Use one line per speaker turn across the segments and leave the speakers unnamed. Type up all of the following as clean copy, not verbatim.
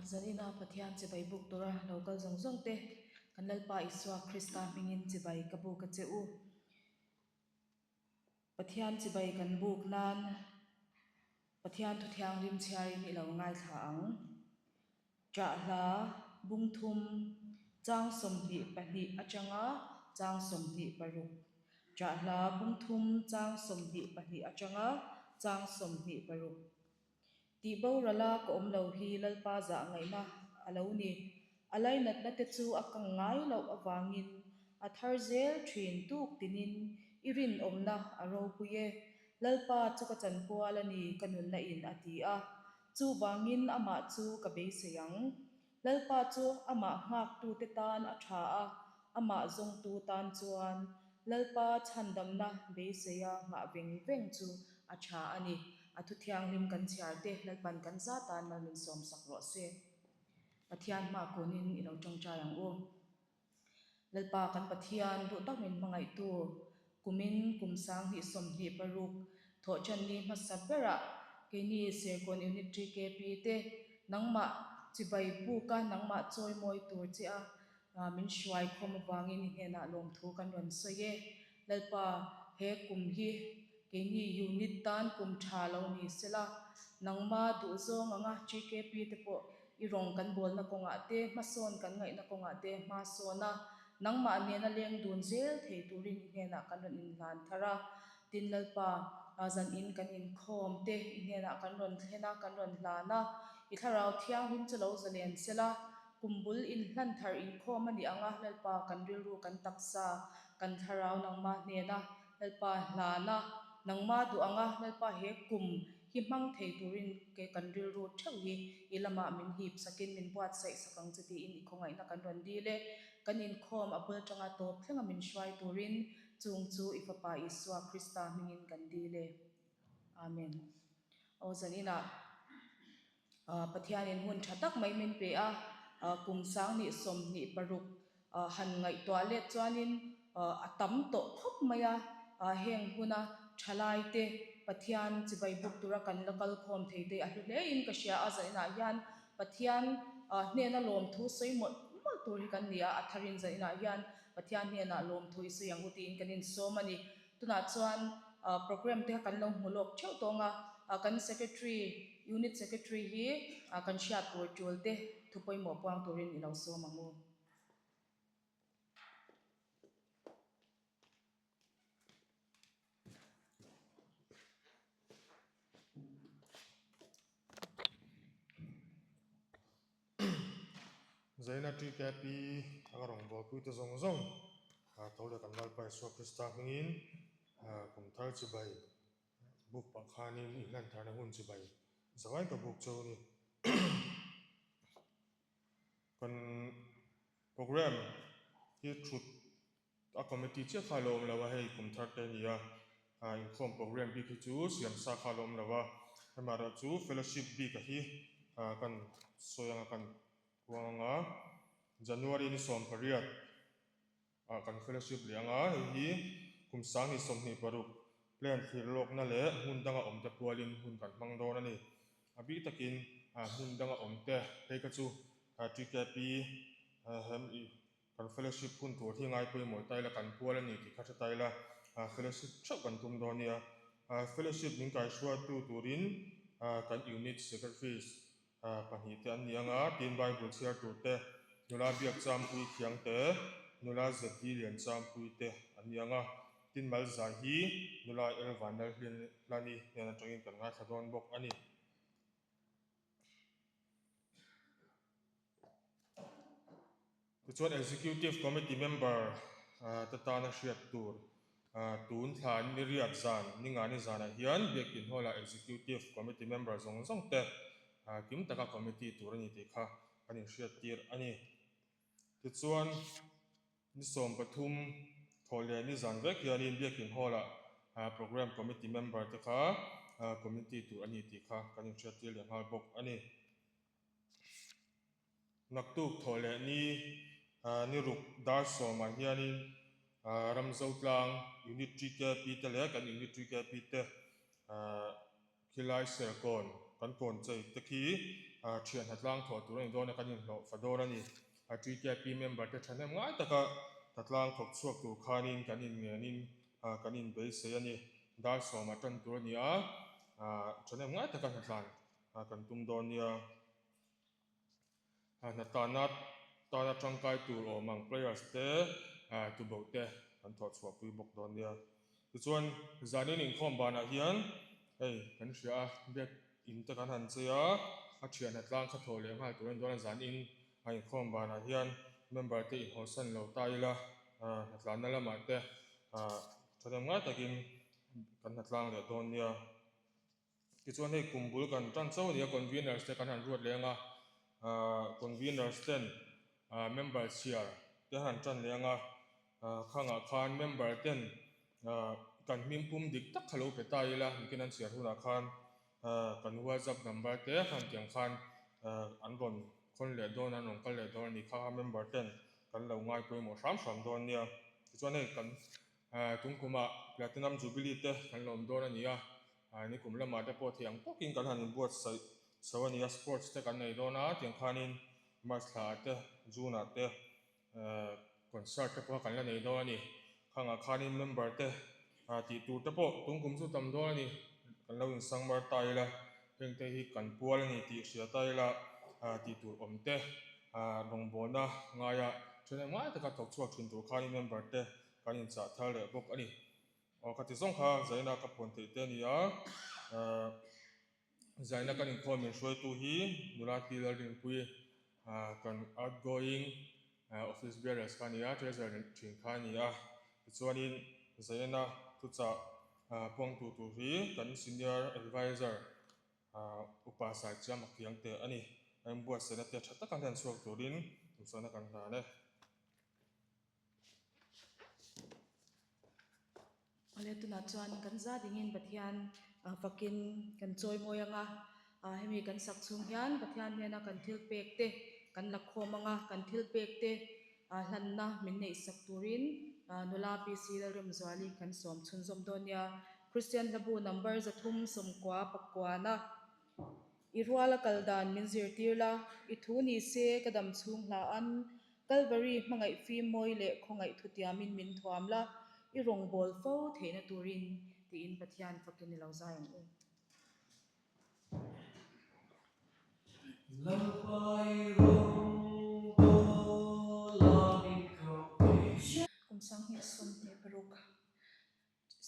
Zanina Pathian chibai buk tura lo kal zawng zawng te, kan Lalpa Isua Krista hmingin chibai ka buk a che u. Pathian chibai kan buk nan Pathian thu thianghlim chhiarin i lo ngaithla ang. Ṭahhla bungthum chang 22 aṭanga chang 26. Ṭahhla bungthum chang 22 aṭanga chang 26. Tih borala ka awm lo hi Lalpa zah ngaihna a lo ni. A lainatna te chu a kang ngai loh avangin a thar zel ṭhin tuk tinin i rinawmna a ropui e. Lalpa chu ka chanpual a ni ka nunna in a ti a. Chuvangin amah chu ka beisei ang. Lalpa chu amah nghaktute tan a tha a, amah zawngtu tan chuan Lalpa chhandamna beiseia nghah veng veng chu a tha a ni. A thu thianghlim kan chhiar te Lalpan kan za tan mal min sawmsak rawh se. Pathian hma kunin i lo tawngtai ang u. Lalpa kan Pathian duh tak min hmangaihtu kumin kum 2026 thawhṭanni hmasa berah keini Serkawn Unit TKP te nangmah chibai buka nangmah chawimawi tur che a min hruai khawm avangin i hnenah lawmthu kan rawn sawi e. Lalpa he kum hi keini unit tan kum tha lo ni sela nangma duhzawng anga TKP te pawh I rawng kan bawlna kawngah te, hmasawn kan ngaihna kawngah te hma sawn a, nangmah nena leng dun zel thei turin i hnenah kan rawn inhlan thar a. Tin Lalpa, zan in kan inkhawm te i hnenah kan rawn thlen a, kan rawn hlan a. I thlarau thianghlim chu lo zalen sela, kum bul inhlan thar inkhawm a ni ang a, Lalpa kan rilru kan taksa, kan thlarau nangmah hnena Lalpa hlan a, nangmah duh ang a, Lalpa he kum hi hmang thei turin ke kan rilru theuh hi i lamah min hip sakin min buatsaih sak ang che tiin i khawngaihna kan rawn dil e. Kan inkhawm a bul atanga tawp thlenga min hruai turin chung chu i Fapa Isua Krista hmingin kan dil e. Amen. Aw zaninah Pathianin hun tha tak mai min pe a, kum 2026 han ngaihtuah let chuanin a tam tawh khawp mai a, heng huna thalaite Pathian chibai buk tura kan la kal khawm thei te a hlu hlein ka hria a, zaninah hian Pathian hnena lawmthu sawi mawlh mawlh tur hi kan ni a, a tharin zaninah hian Pathian hnenah lawmthu i sawi ang u tiin kan insawm a ni. Tunah chuan programme te kha kan lo hmu lawk theuh tawng a, kan Secretary, Unit Secretary hi kan hriat tur tul te thu pawimawh puang turin i lo sawm ang u.
Zaina TKP a rawngbawlpui te zawng zawng tho leh kan Lalpa Isua Krista hmingin kum thar chibai buk pah khanin inhlan tharna hun chibai zavai ka buk cheu a ni. Kan program hi thut a committee chiah kha a lo awm lo a, hei kum thar te a ni a, inkhawm program bik hi chu siam sa kha a lo awm lo a, amaherawh chu fellowship bik a hi kan sawi anga kan puang anga January ni 18 ah kan fellowship leh anga hei hi kum 2026 plan thlir lawkna leh hmun danga awm te pualin hun kan hmang dawn a ni. A bik takin hmun danga awm te phei kha chu TKP hem i kan fellowship hun tur hi ngai pawimawh ta ila kan pual a ni tih kha hre ta ila fellowship theuh kan tum dawn nia. Fellowship min kaihruaitu turin kan unit secretaries pahnih te an ni ang a, tin Bible chhiar tur te, nula biak champui thiang te, nula ZD lian champui te an ni ang a, tin Malzai hi nula El Vanlal Hlani hnen atangin kan ngaithla dawn bawk a ni. Tichuan Executive Committee member te tana hriat tur tun thla ni riat zan ni nga ni zanah hian Biakin Hall-ah Executive Committee member zawng zawng te kim taka committee tur a ni tih kha kan inhriat tir a ni. Tichuan ni 13 thawh leh ni zan vek hianin Biakin Hall-ah Programme Committee member te kha committee tur a ni tih kha kan inhriat tir leh nghal bawk a ni. Naktuk thawh leh ni ni ruk dar sawmah hianin Ramzotlang Unit TKP te leh kan Unit TKP te khilai Serkawn. kan kawn chei te khi thian hnatlang thawh tur a ni dawn a, kan inhlawh fa dawn a ni. TKP member te thahnem ngai taka hnatlang thawk chhuak tur khanin kan inngenin kan inbeisei a ni. Dar sawmah tan tur a ni a, thahnem ngai taka hnatlan kan tum dawn nia. Hnatana tana tangkai tur awm ang players te tuboh te kan thawh chhuah pui bawk dawn nia. Tichuan zanin inkhawm banah hian hei kan hria a, biak in te kan han chei a, a thian hnatlang kha thawh leh nghal tur a ni dawn a, zanin a inkhawm banah hian member te inhawlsan lo ta ila hnatlanna lamah te thahnem ngai takin kan hnatlang leh dawn nia. Tichuan hei kum bul kan tan chauh a ni a, conveners te kan han ruat leh ang a, conveners ten member chhiar te han tan leh ang a, khangah khan member ten kan hming pum dik tak kha lo pe ta ila, nikin an chhiar hunah khan kan whatsapp number te khan tiang khan an rawn khawn leh dawn, an rawn kal leh dawn a ni kha kha member ten kan lo ngai pawimawh hram hram dawn nia. Tichuan hei kan Tungkumah Platinum Jubilee te kan lawm dawn a ni a, nikum lamah te pawh thiang tawkin kan han inbuatsaih chho a ni a, sports te kan nei dawn a, tiang khanin March thlaah te, June ah te concert te pawh kan la nei dawn a ni. Khangah khanin member te tih tur te pawh tungkum chu tam dawn a ni, kan lo insangmar ta ila, hengte hi kan pual a ni tih hria ta ila tih tur awm te rawngbawlna ngaia then ngai taka thawk chhuak thin tur khanin member te kan inchah thar leh bawk a ni. Aw khati zawng kha zaina ka puan theih te a ni a, zaina kan inkhawm min hruaitu hi nula Pi Lalrinpuii kan outgoing office bearers kha a ni a, treasurer thin kha a ni a. Tichuanin zaina thuchah puangtu tur hi kan senior advisor upa Saichiam a kiang teh a ni. A inbuatsaihna te tha taka hlen chhuak turin duhsakna kan hlan e.
Awle tunah chuan kan za dingin Pathian fakin kan chawi mawi ang a, hemi kan sak chhung hian Pathian hnena kan thil pek te kan la khawm ang a, kan thil pek te hlanna min neih sak turin nula PC Lalremzuali kan sawm chhunzawm dawn nia. Kristian hlabu number 390 pakuana I ruala kal dan min zirtir la, i thu ni se ka dam chhung hla an, Kalvari hmangaih fim mawi leh khawngaih thutiamin min thuam la, i rawngbâwl fo theihna turin, tiin Pathian fakin i lo zai ang u.
Lalpa i rawngbâwl a min koh.
Kum 2026.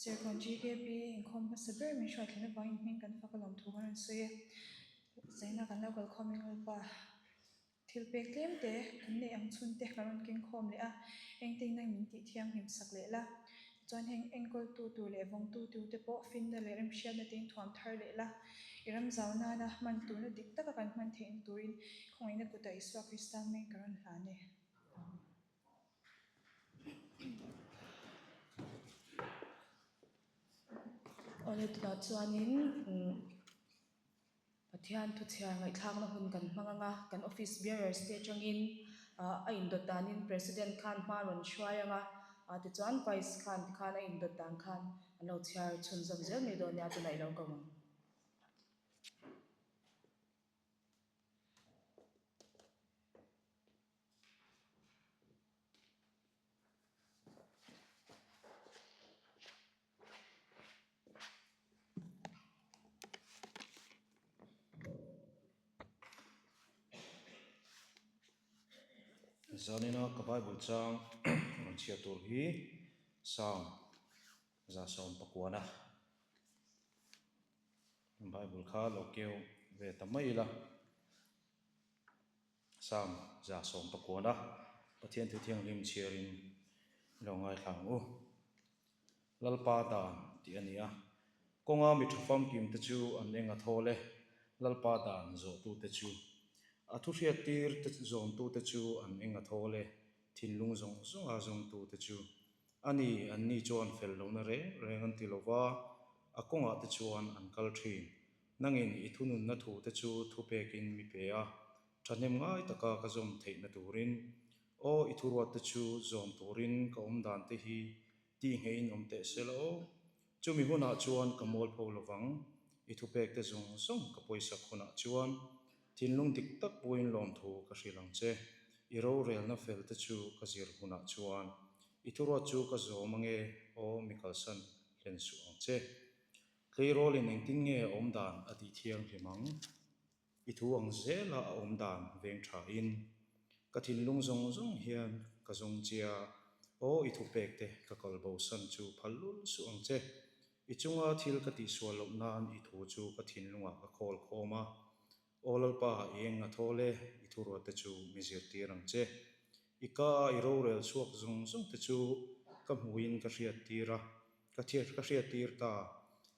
Serkawn GKP inkhawm hmasa ber min hruai thlen avangin hming kan fak alawm thu kan rawn sawi a, zaina kan lo kal khawm in Lalpa thil pek tlem te kan neih ang chhun te kan rawn keng khawm leh a, engtin nang min tih thianghlim sak leh la, tichuan heng enkawltu tur leh vawngtu tur te pawh finna leh remhriatna te in thuam thar leh la, i ram zau nana hman turna dik taka kan hman theihna turin khawngaihna kutah Isua Krista hming ka rawn hlan e. Amen.
Awle tunah chuanin Pathian thuchhiar ngaihthlakna hun kan hmang ang a, kan office bearers te atangin a indawt danin President khan hma rawn hruai ang a, tichuan Vice khan tikhan a indawt dan khan an lo chhiar chhunzawm zel mai dawn nia tunah i lo ko ang.
Zanina ka Bible chang rawn chhiar tur hi Psalm 119 Bible kha lo keu ve ta mai ila. Psalm 119 Pathian thu thianghlim chhiarin i lo ngaithla ang u. Lalpa dan tih a ni a, kawnga mi tha famkim te chu an eng a thawl e, Lalpa dan zawhtute chu. A thu hriattir te zawmtute chu an eng a thawl e, thinlung zawng zawnga zawngtute chu. A ni, anni chuan fel lohna reng reng an ti lo va, a kawngah te chuan an kal thin. Nangin i thununna thute chu thupekin mi pe a, thahnem ngai taka ka zawm theihna turin, aw i thuruatte chu zawm turin ka awm dante hi tih ngheihin awm teh se la aw. Chumi hunah chuan ka mualpho lovang. I thupekte zawng zawng ka pawisak hunah chuan thinlung dik tak puiin lawmthu ka hrilh ang che. I rorelna felte chu ka zir hunah chuan i thuruat chu ka zawm ange aw mi kalsan hlen suh ang che. Tleirawlin engtin nge a awm dan a tih thianghlim ang? I thu ang zela a awm dan veng thain ka thinlung zawng zawng hian ka zawng chia, aw i thupek te ka kal bosan chu phal lul suh ang che. I chunga thil ka tihsual loh nan i thu chu ka thinlungah ka khawl khawm a, aw Lalpa i eng a thawl e, i thuruat te chu mi zirtir ang che. I ka a i rorel chhuak zawng zawng te chu ka hmuin ka hriattir a, Ka thiat ka hriattir ta,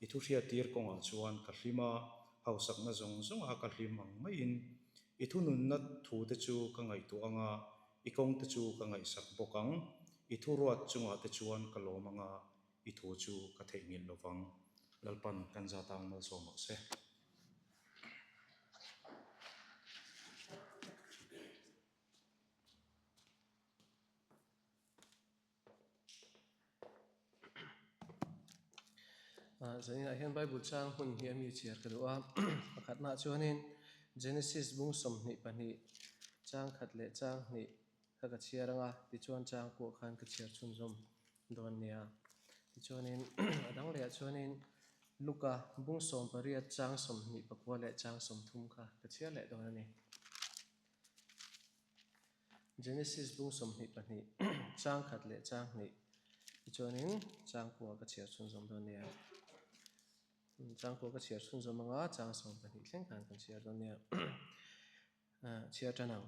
i thu hriattir kawngah chuan ka hlim a, hausakna zawng zawnga ka hlim ang maiin i thununna thute chu ka ngaihtuah ang a, i kawngte chu ka ngaihsak bawk ang, i thuruat chungah te chuan ka lawm ang a, i thu chu ka theihnghilh lo vang. Lalpan kan za tang malsawm rawh se.
Zaninah hian Bible chang hmun hi a mi chhiar ka duh a, pakhatnaah chuanin Genesis bung 22 chang khat leh chang hnih kha ka chhiar ang a, tichuan chang pawh khan ka chhiar chhunzawm dawn nia. Tichuanin a dang lehah chuanin Luka bung 18 chang 29 leh chang 30 kha ka chhiar leh dawn a ni. Genesis bung 22, chang khat leh chang hnih tichuanin chang kua ka chhiar chhunzawm dawn nia. Chang kua ka chhiar chhunzawm anga chang 12 thleng khan kan chhiar dawn nia. Chhiar tan ang.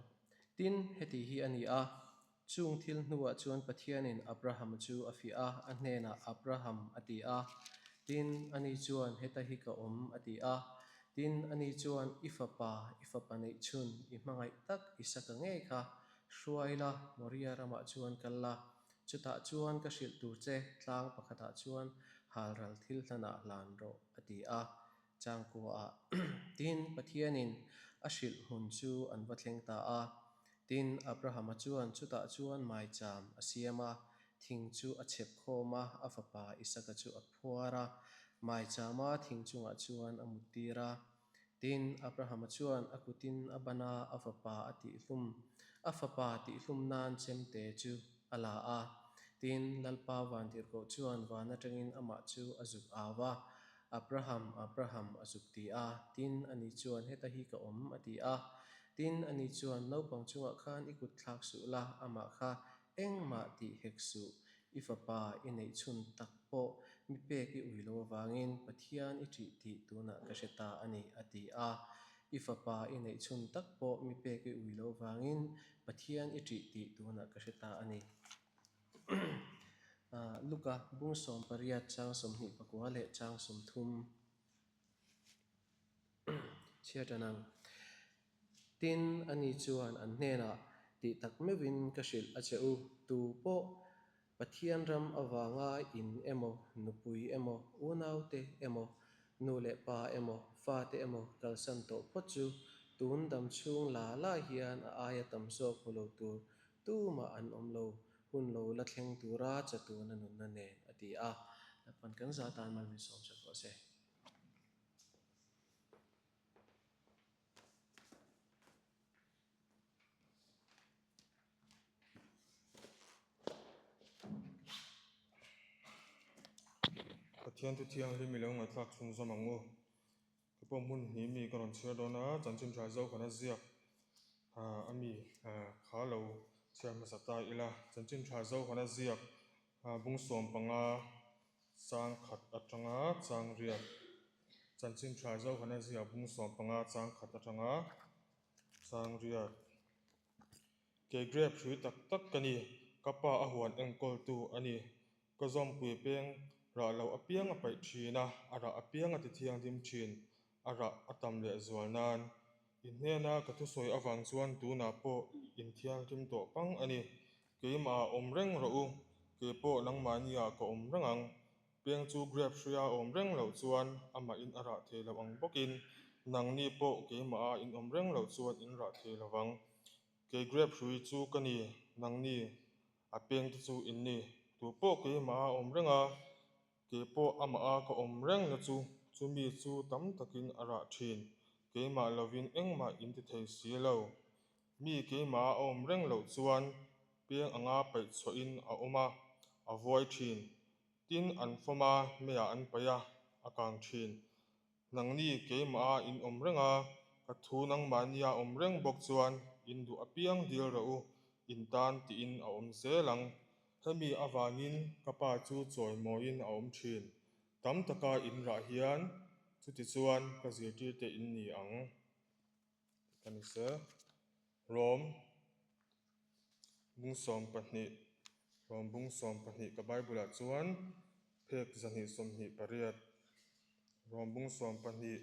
Tin, heti hi a ni a, chung thil hnuah chuan Pathianin Abrahama chu a fiah a, a hnenah Abraham a ti a. Tin, ani chuan heta hi ka awm a ti a. Tin, ani chuan, I fapa, i fapa neih chhun, i hmangaih tak Isaka ngei kha hruai la, Moria ramah chuan kal la. Chutah chuan ka hrilh tur che tlang pakhatah chuan halral thil hlanah hlan rawh, a ti a. Changkuaah. Tin, Pathianin a hrilh hmun chu an va thleng ta a. Tin, Abrahama chuan chutah chuan maicham a siam a, thing chu a chhep khawm a, a fapa Isaka chu a phuar a, maichama thing chungah chuan a muttir a. Tin, Abrahama chuan a kutin a ban a, a fapa a tihhlum, a fapa tihhlum nan chemte chu a la a. Tin, Lalpa vantirhkoh chuan van atangin amah chu a zuk au a, Abraham, Abraham, a zuk ti a. Tin, ani chuan, Heta hi ka awm, a ti a. Tin, ani chuan, Naupang chungah khan i kut thlak suh la, amah kha Engmah tih hek suh, i fapa i neih chhun tak pawh mi pek i ui lo avangin Pathian i ṭih tih tunah ka hre ta a ni, a ti a. I fapa i neih chhun tak pawh mi pek i ui lo avangin Pathian i ṭih tih tunah ka hre ta a ni. Luka bung 18 chang 29 leh chang 30. Chhiat an ang. Tin, ani chuan an hnenah tih tak meuhin ka hrilh a che u, tu pawh Pathian ram avanga in emaw, nupui emaw, unaute emaw, nu leh pa emaw, fate emaw kalsan tawh phawt chu tun dam chhung la la hian a aia tam zawk hmu lo tur tumah an awm lo, hun lo la thleng tura chatuna nunna nen, a ti a. Lapan kan za tan mal min sawm sak rawh se.
Pathian thu thianghlim i lo ngaihthlak chhunzawm ang u. Ka pawh hmun hnih mi ka rawn chhiar dawn a, chanchin tha zo khan a ziak a mi kha lo chhiar hmasa ta ila. Chanchin tha zo khan a ziak bung 15 chang khat atanga chang riat. Chanchin tha zo khan a ziak bung 15 chang khat atanga chang riat. Kei grape hrui tak tak ka ni, ka pa a huan enkawltu a ni. Ka zawmpui peng rah loh apiang a paih thin a, a rah apiang a ti thianghlim thin, a rah a tam leh zual nan. I hnena ka thusawi avang chuan tunah pawh in thianghlim tawh pang a ni. Keimah ah awm reng rawh u, keipawh nangmahni ah ka awm reng ang. Peng chu grape hruia a awm reng loh chuan amahin a rah thei lo ang bawkin nangni pawh keimah ah in awm reng loh chuan in rah thei lo vang. Kei grape hrui chu ka ni, nangni a peng te chu in ni. Tu pawh keimah a awm reng a, kei pawh amah a ka awm reng na chu Chumi chu tam takin a rah thin. Keimah lovin engmah in ti thei si lo. Mi keimah a awm reng loh chuan peng anga paih chhuahin a awm a, a vuai thin. Tin, an fawm a, meiah an paih a, a kang thin. Nangni keimah a in awm reng a, ka thu nangmahnia awm reng bawk chuan in duh apiang dil rawh u, in tan tiin a awm zel ang. Hemi avangin ka pa chu chawimawiin a awm thin. Tam taka in rah hian chutichuan ka zirtirte in ni ang. Ka ni se. Rom bung 12 Rom bung 12 ka Bible ah chuan phek 228 Rom bung 12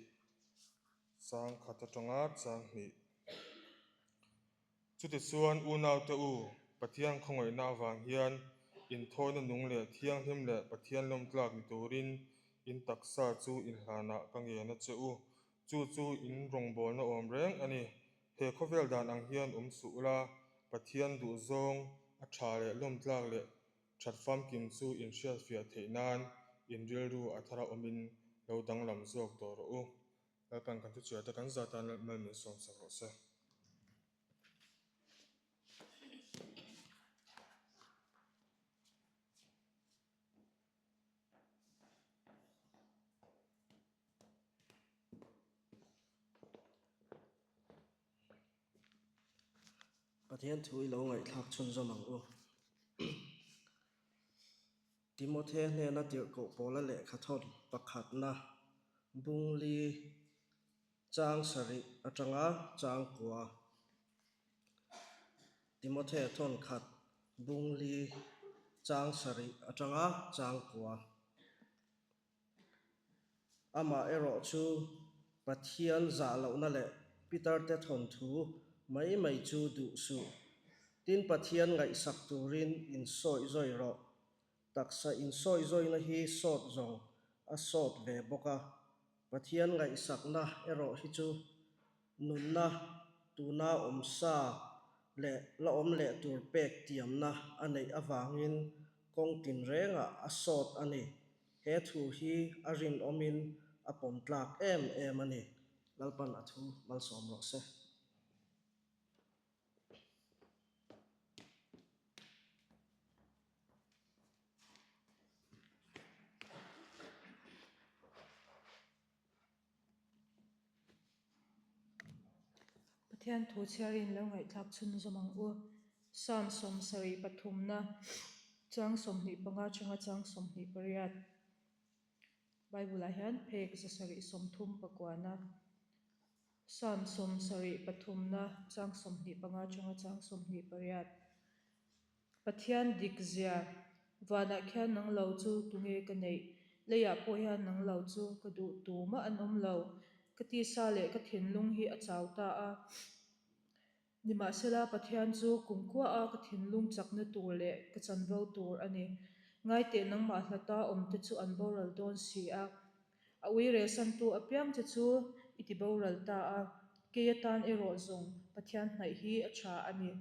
chang khat atanga chang hnih. Chutichuan unaute u, Pathian khawngaihna avang hian inthawina nung leh thianghlim leh Pathian lawmtlak ni turin in taksa chu inhlanah ka ngen a che u. Chu chu in rawngbawlna awm reng a ni. He khawvel dan ang hian awm suh ula, Pathian duhzawng a tha leh lawmtlak leh that famkim chu in hriatfiah theih nan in rilru a thara awmin lo danglam zawk tawh rawh u. Lalpan kan thuchhiar te kan za tan mal min sawmsak rawh se.
Pathian thu i lo ngaihthlak chhunzawm ang u. Timothe hnena tirhkoh pawla lehkha thawn pakhatna bungli chang sarih atanga chang kua. Timothe thawn khat bungli chang sarih atanga chang kua. Amah erawh chu Pathian zah lohna leh Peter-te thawnthu mai mai chu duh suh. Tin, Pathian ngaihsak turin insawi zawi rawh. Taksa insawi zawina hi sawt zawng a sawt ve bawk a. Pathian ngaihsakna erawh hi chu nunna tuna awm sa leh la awm leh tur pek tiamna a neih avangin kawng tinrengah a sawt a ni. He thu hi a rinawmin a pawm tlak em em a ni. Lalpan a thu malsawm rawh se.
Pathian thu chhiarin lo ngaihthlak chhunzawm ang u. Psalm 73 pathumna chang 25 atanga chang 28 Bible-ah hian phek 7 30 pakuana Psalm 73 pathumna chang 25 atanga chang 28 Pathian dik zia, Vanah khian nang lo chu tunge ka neih? Leiah pawh hian nang lo chu ka duh tumah an awm lo. Ka tisa leh ka thinlung hi a chau ta a. Nimahsela, Pathian chu kumkhuaah ka thinlung chakna tur leh ka chanvo tur a ni. Ngaiteh nangmah hlata awmte chu an boral dawn si a. A ui rehsantu apiang che chu i ti boral ta a, kei atan erawh zawng Pathian hnaih hi a tha a ni.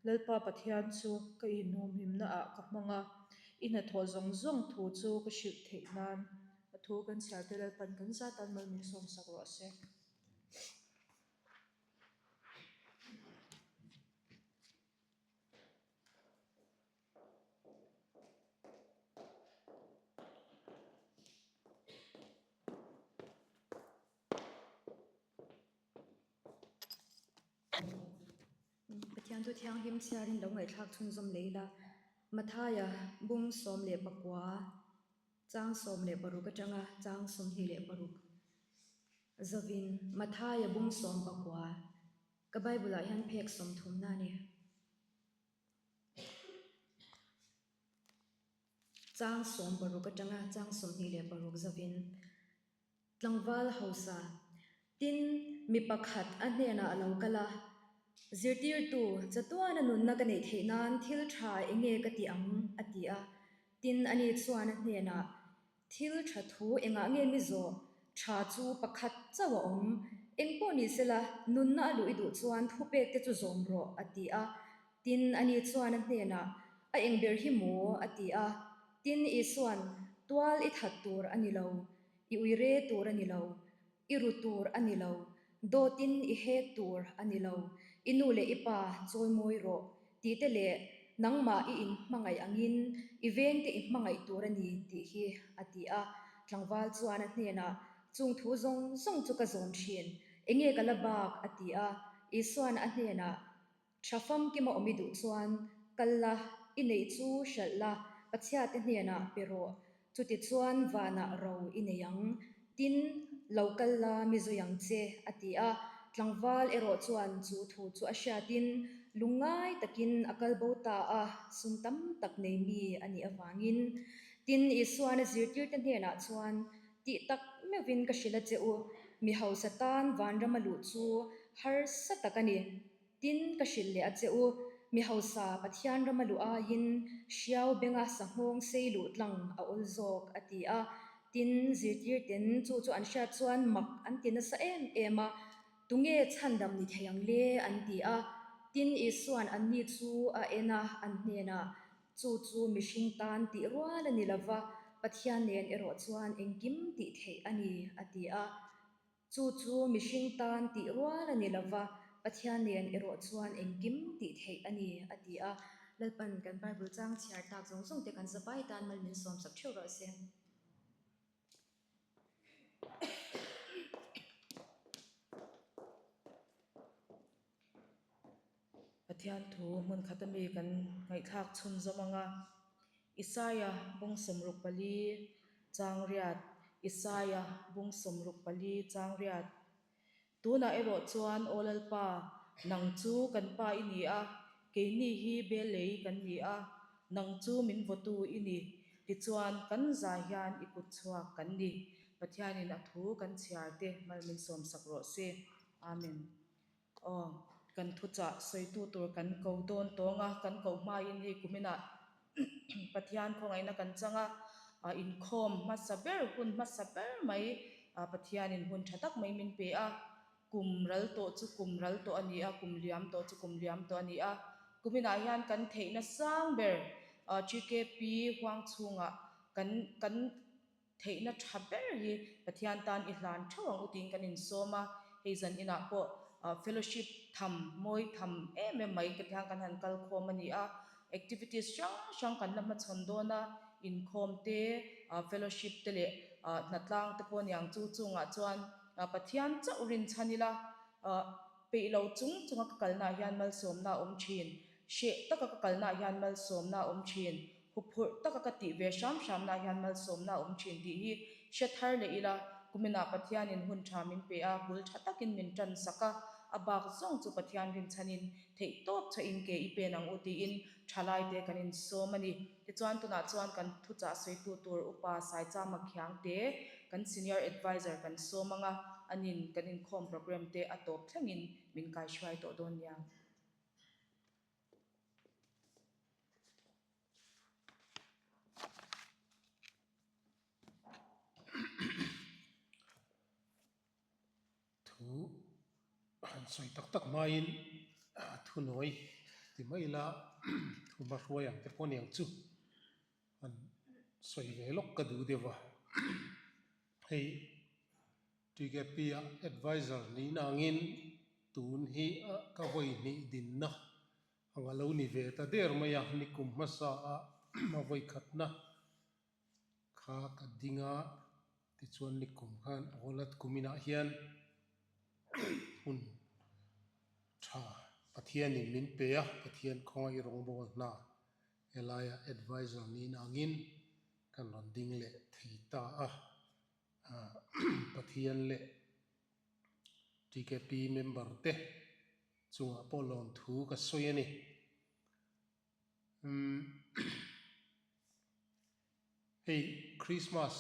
Lalpa Pathian chu ka inhumhimnaah ka hmang a, i hnathawh zawng zawng thu chu ka hrilh theih nan a thu kan chhiar te Lalpan kan zatan mal min sawmsak rawh se.
Pathian thu thianghlim chhiarin lo ngaihthlak chhunzawm leh ila, Mathaia bung 19 chang 16 atanga chang 26 zovin Mathaia bung 19 ka Bible ah hian phek 30 na a ni. Chang 16 atanga chang 26 zovin tlangval hausa tin mi pakhat a hnenah a lo kal a, Zirtirtu, chatuana nunna ka neih theih nan thil tha eng nge ka ti ang? a ti a. Tin, ani chuan a hnenah, Thil tha thu engah nge mi zawh? Tha chu pakhat chauh a awm. Eng pawh ni sela, nunna a luh i duh chuan thupek te chu zawm rawh, a ti a. Tin, ani chuan a hnenah, A eng ber hi maw? a ti a. Tin, Isua'n, Tual i that tur a ni lo. I uire tur a ni lo, i ru tur a ni lo, dawtin i hek tur a ni lo, i nu leh i pa chawimawi rawh tih te leh nangmah i inhmangaih angin i vengte i hmangaih tur a ni tih hi a ti a. Tlangval chuan a hnenah, Chung thu zawng zawng chu ka zawm thin, enge ka la bak? a ti a. Isuan a hnenah, Tha famkima awm i duh chuan kal la, i neih chu hralh la, Pathiate hnenah pe rawh. Chutichuan vanah ro i nei ang. Tin, lo kal la mi zui ang che, a ti a. Tlangval erawh chuan chu thu chu a hriatin lungngai takin a kal bo ta a, sum tam tak nei mi a nih avangin. Tin, Isuan a zirtirte hnenah chuan, Tih tak meuhvin ka hrilh a che u, mi hausa tan vanrama luh chu harsa tak a ni. Tin, ka hrilh leh a che u, mi hausa Pathian rama luh aiin hriau benga sanghawng sei luh tlang a awl zawk, a ti a. Tin, zirtirten chu chu an hriat chuan mak an ti nasa em em a, Tunge chhandam ni thei ang le? an ti a. Tin, Isua'n anni chu a en a, an hnenah, Chu chu mihring tan tih rual a ni lo va, Pathian nen erawh chuan engkim tih theih a ni, a ti a. Chu chu mihring tan tih rual a ni lo va, Pathian nen erawh chuan engkim tih theih a ni, a ti a. Lalpan kan Bible chang chhiar tak zawng zawng te kan zavai tan mal min sawmsak theuh rawh se.
Pathian thu hmun khat ami kan ngaihthlak chhunzawm ang a, Isaia bung 64 chang riat, Isaia bung 64 chang riat. Tunah erawh chuan Aw Lalpa, nang chu kan Pa i ni a, keini hi Belei kan ni a, nang chu min vawtu i ni, tichuan kan zai hian i kut chhuak kan ni. Pathianin a thu kan chhiar te mal min sawmsak rawh se. Amen. Aw, kan thuchah sawitu tur kan ko dawn tawng a, kan koh hmain hei kuminah Pathian khawngaihna kan chang a, inkhawm hmasa ber, hun hmasa ber mai Pathianin hun tha tak mai min pe a, kum ral tawh chu kum ral tawh a ni a, kum liam tawh chu kum liam tawh a ni a. Kuminah hian kan theihna sang ber GKP huang chhungah kan kan Theihna tha ber hi Pathian tan i hlan theuh ang u tiin kan insawm a, hei zan inah pawh fellowship tham, mawi tham em em mai ka tiang kan han kal khawm a ni a, activities hrang hrang kan la hmachhawn dawn a, inkhawm te, fellowship te leh hnatlang te pawh niang chu chungah chuan Pathian chauh rinchhan ila peih lo chung chunga ka kalnaah hian malsawmna a awm thin, hreh taka ka kalnaah hian malsawmna a awm thin. Huphurh taka ka tih ve hram hramna hian malsawmna a awm thin tih hi hre thar leh ila, kuminah Pathianin hun tha min pe a, bul tha takin min tan sak a, a bak zawng chu Pathian rinchhanin theih tawp chhahin ke i pen ang u tiin thalaite kan insawm a ni. Tichuan tunah chuan kan thuchah sawitu tur Upa Saichama Khiangte kan Senior Adviser kan sawm ang a, anin kan inkhawm programme te a tawp thlengin min kaihruai tawh dawn nia.
Thu han sawi tak tak hmain thu nawi ti mai ila thu hmahruai ang te pawh aniang chu han sawi ve lawk ka duh deuh a hei. TKP-a adviser niin angin tun hi ka vawi hnih dinna ang a lo ni ve ta der mai a, nikum hmasa a a vawi khatna kha ka ding a, tichuan nikum khan Awlat kuminah hian hun tha Pathianin min pe a, Pathian khawngaih rawngbawl hna helaia adviser niin angin kan rawn ding leh thei ta a. Pathian leh TKP member te chungah pawh lawmthu ka sawi a ni. Hei Christmas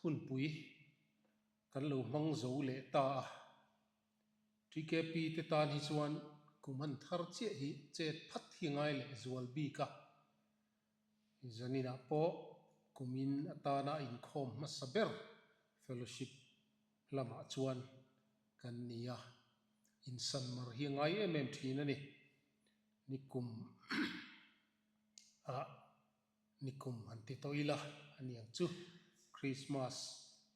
hunpui kan lo hmang zo leh ta a, TKP te tan hi chuan kum han thar chiah hi chet phat hi ngai leh zual bik a. Zaninah pawh kumin atana a inkhawm hmasa ber fellowship lamah chuan kan ni a, insan mar hi a ngai em em thin a ni. Nikum ah nikum han ti tawh ila aniang chu Christmas.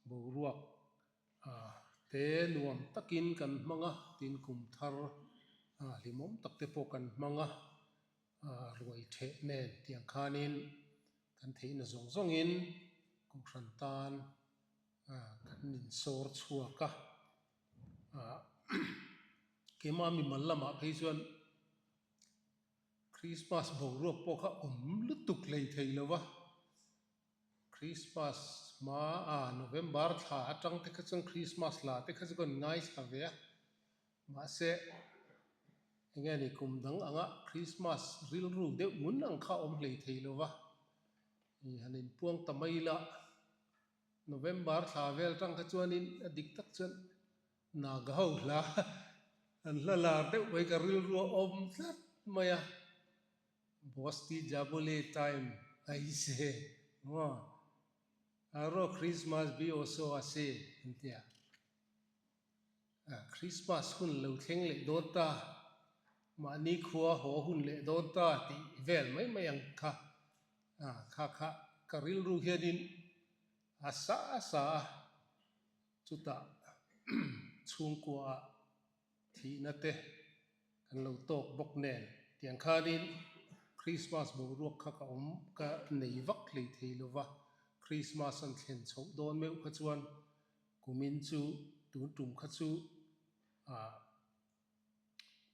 Boruak te nuam takin kan hmang a, tin kum thar hlimawm tak te pawh kan hmang a, ruai theh nen tiang khanin kan theihna zawng zawngin Kohhran tan kan insawr chhuak a. Keimah mimal lamah phei chuan Christmas boruak pawh kha awm lutuk hlei thei lo va, Christmas hma a November thla atang te kha chuan Christmas hla te kha chu kan ngaithla ve a, mahse enge ni kum dang anga Christmas rilru deuh ngun ang kha awm hlei thei lo va, i han inpuang ta mai la, November thla vel tang kha chuanin a dik tak chuan Naga ho hla an hla lar deuh mai ka rilru a awm tlat mai a, Bosti Jabole time aise maw aro Christmas bi also ase an ti a, Christmas hun lo thleng leh dawn ta, mahni khua haw hun leh dawn ta tih vel mai mai ang kha, kha kha ka rilru hianin a sa a sa a. Chutah chhungkuaah thihna te kan lo tawk bawk nen tiang khanin Christmas boruak kha ka awm ka nei vak hlei thei lo va, Christmas an thlen chhoh dawn meuh kha chuan kumin chu tun tum kha chu ah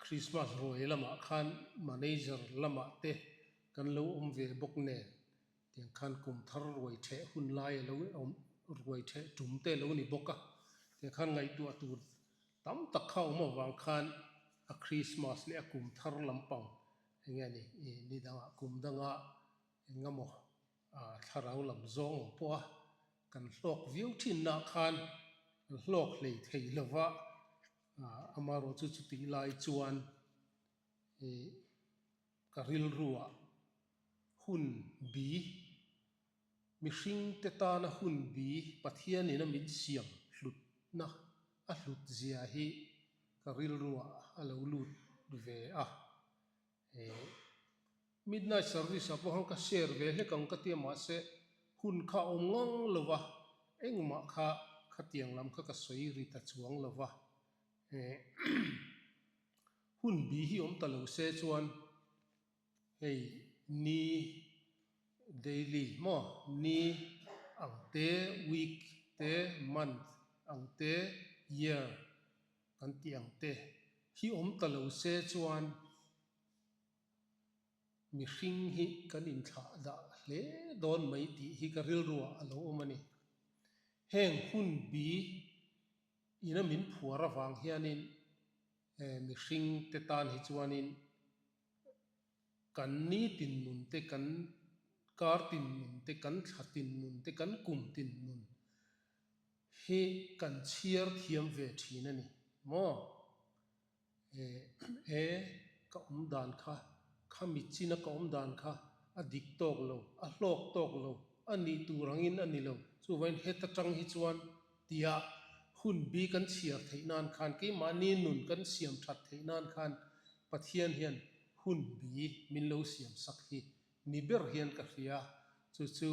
Christmas ruai lamah khan manager lamah te kan lo awm ve bawk nen tiang khan kum thar ruai theh hun lai a lo awm ruai theh tum te a lo ni bawk a, tiang khan ngaihtuah tur tam tak kha awm avang khan a Christmas leh a kum thar lampang eng nge ni ih ni dangah kum danga eng emaw thlarau lam zawng ang pawh a kan hlawk viau thinna khan kan hlawk hlei thei lova Amaherawh chu chutih lai chuan ih ka rilruah hun bi, mihring te tana hun bi Pathianin a min siam hlutna a hlut zia hi ka rilruah a lo lut ve a. Ih midnight service ah pawh khan ka share ve hlek ang ka tia mahse hun kha a awm ngang lo va, engmah kha khatiang lam kha ka sawi ri ta chuang lo va. Ih hun bi hi awm ta lo se chuan hei ni daily maw ni ang te week te month ang te year kan tih ang te hi awm ta lo se chuan mihring hi kan inthlah dah hle dawn mai tih hi ka rilruah a lo awm a ni. Heng hun bi ina min phuar avang hianin mihring te tan hi chuanin kan ni tin nun te, kan kar tin nun te, kan thla tin nun te, kan kum tin nun hi kan chhiar thiam ve thin a ni maw? E, ka awm dan kha, khami china ka awm dan kha a dik tawk lo, a hlawk tawk lo, a nih tur angin a ni lo. Chuvain heta tang hi chuan tia hun bi kan chhiar theih nan khan, keimahni nun kan siam that theih nan khan Pathian hian hun bi min lo siam sak hi ni ber hian ka hria. Chu chu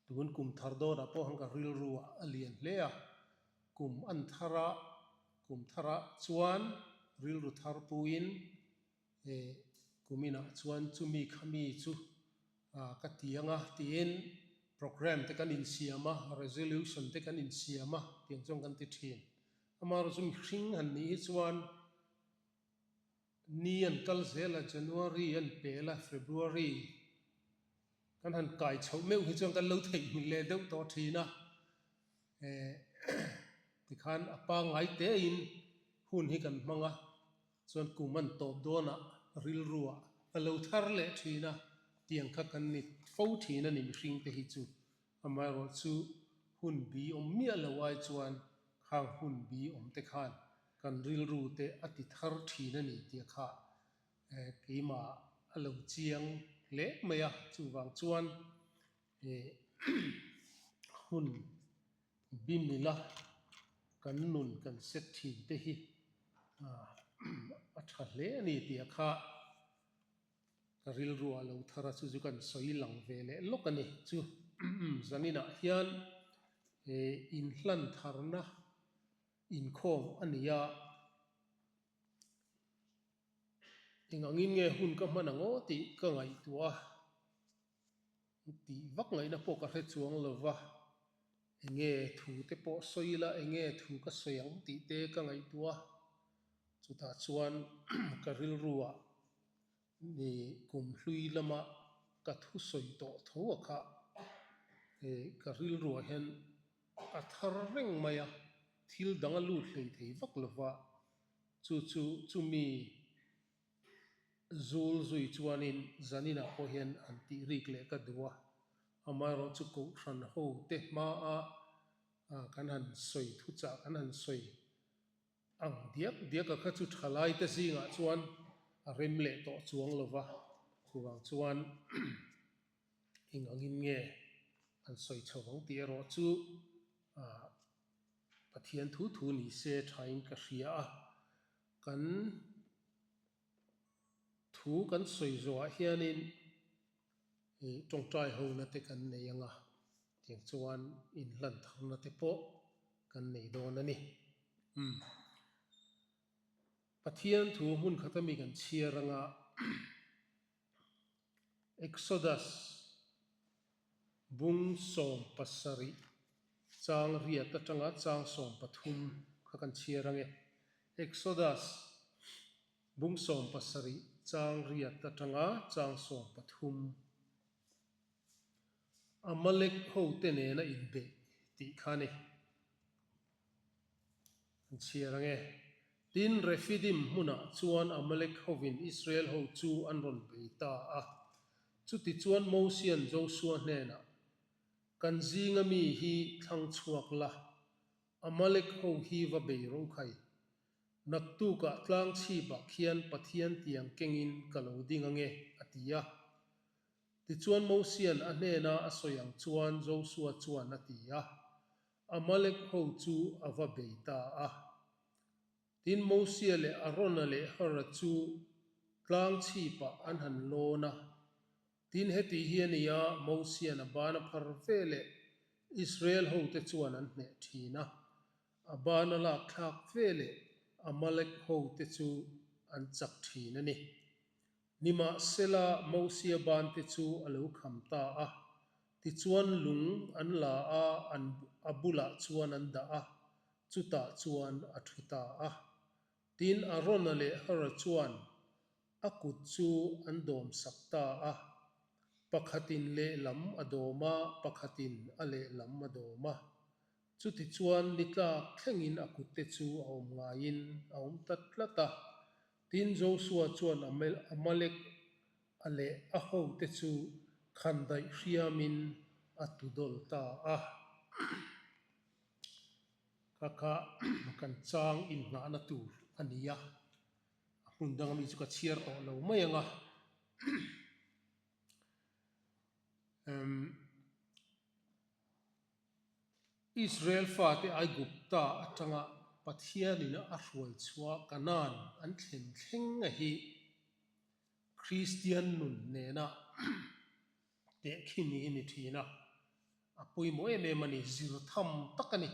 Tun kum thar dawnah pawh han ka rilru ah a lian hle a, kum an thar a, kum thar ah chuan rilru thar puin eh kum inah chuan chumi khami chu ah ka ti ang a tiin programme te kan insiam a, resolution te kan insiam a tiang chuan kan ti thin. Amaherawhchu chu mihring han nih hi chuan Ni an kal zel a, January an pel a, February kan han kai chhoh meuh hi chuan kan lo theihnghilh leh deuh tawh thin a, eh tikhan a pangngai tein hun hi kan hmang a, chuan kum an tawp dawnah rilruah a lo thar leh thin a, tiang kha kan ni fo thin a ni mihring te hi chu. Amaherawh chu hun bi awm miah lo ai chuan khang hun bi awm te khan kan rilru te a ti thar thin a ni tih kha keimah a lo chiang hle mai a, chuvang chuan hun bi mila kan nun kan set thin te hi a tha hle a ni tih kha Ka rilru a lo thar a, chu chu kan sawi lang ve leh lawk a ni. Chu zaninah hian. Inhlan tharna inkhawm a ni a. Eng angin nge hun ka hman ang aw tih ka ngaihtuah a, tih vak ngaihna pawh ka hre chuang lo va, enge thu te pawh sawi ila enge thu ka sawi ang tih te ka ngaihtuah a, chutah chuan ka rilruah ni kum hlui lama ka thu sawi tawh tho a kha ka rilruah hian a thar reng mai a, thil dang a lut hlei thei vak lo va. Chu chu chumi zul zui chuanin zaninah pawh hian an tih rik leh ka duh a, amaherawh chu Kohhran ho te hmaa kan han sawi thuchah kan han sawi ang diak diak a kha chu thalai te zingah chuan a rem leh tawh chuang lo va, chuvang chuan eng angin nge an sawi chho ang tih erawh chu Pathian thu thu ni se thain ka hria a, kan thu kan sawi zawhah hianin ih tawngtai hona te kan nei ang a, tiang chuan inhlan tharna te pawh kan nei dawn a ni. Umm. Pathian thu hmun khata mi kan chhiar anga Exodus bung 17 chang riat atanga chang 13 kha kan chhiar ang e. Exodus bung 17 chang riat atanga chang 13. Amalek hote nena inbeih tih kha a ni. An chhiar ang e. Tin, Refidim hmunah chuan Amalek hovin Israel ho chu an rawn bei ta a. Chutichuan Mosia'n Josua hnenah, Kan zinga mi hi thlang chhuak la, Amalek ho hi va bei rawh u khai. Naktukah tlang chhipah khian Pathian tiang kengin ka lo ding ang e, a ti a. Tichuan Mosia'n a hnena a sawi ang chuan Josua chuan a ti a. Amalek ho chu a va bei ta a. Tin, Mosia leh Arona leh Hara chu tlang chhipah an han lawn a. Tin, heti hi a ni a, Mosia'n a ban a phar ve leh Israel hote chuan an hneh thin a. A ban a lak thlak ve leh Amalek hote chu an chak thin a ni. Nimahsela, Mosia bante chu a lo kham ta a, tichuan lung an la a, an a bulah chuan an dah a, chutah chuan a thu ta a. Tin, Arona leh Hara chuan a kut chu an dawmsak ta a, pakhatin lehlam a dawm a, pakhatin a lehlam a dawm a. Chutichuan ni tlak thlengin a kutte chu a awm ngaiin a awm ta tlat a. Tin, Josua chuan Amalek a leh a hote chu khandaih hriamin a tudawl ta a. Kha kha kan chang inngahna tur a ni a, a hmun danga mi chu ka chhiar tawh lo mai ang a. Israel fate Aigupta atanga Pathianin a hruai chhuah Kanaan an thlen thleng a hi Kristian nun nena tehkhin hi ni thin a, a pawimawh em em a ni, zir tham tak a ni.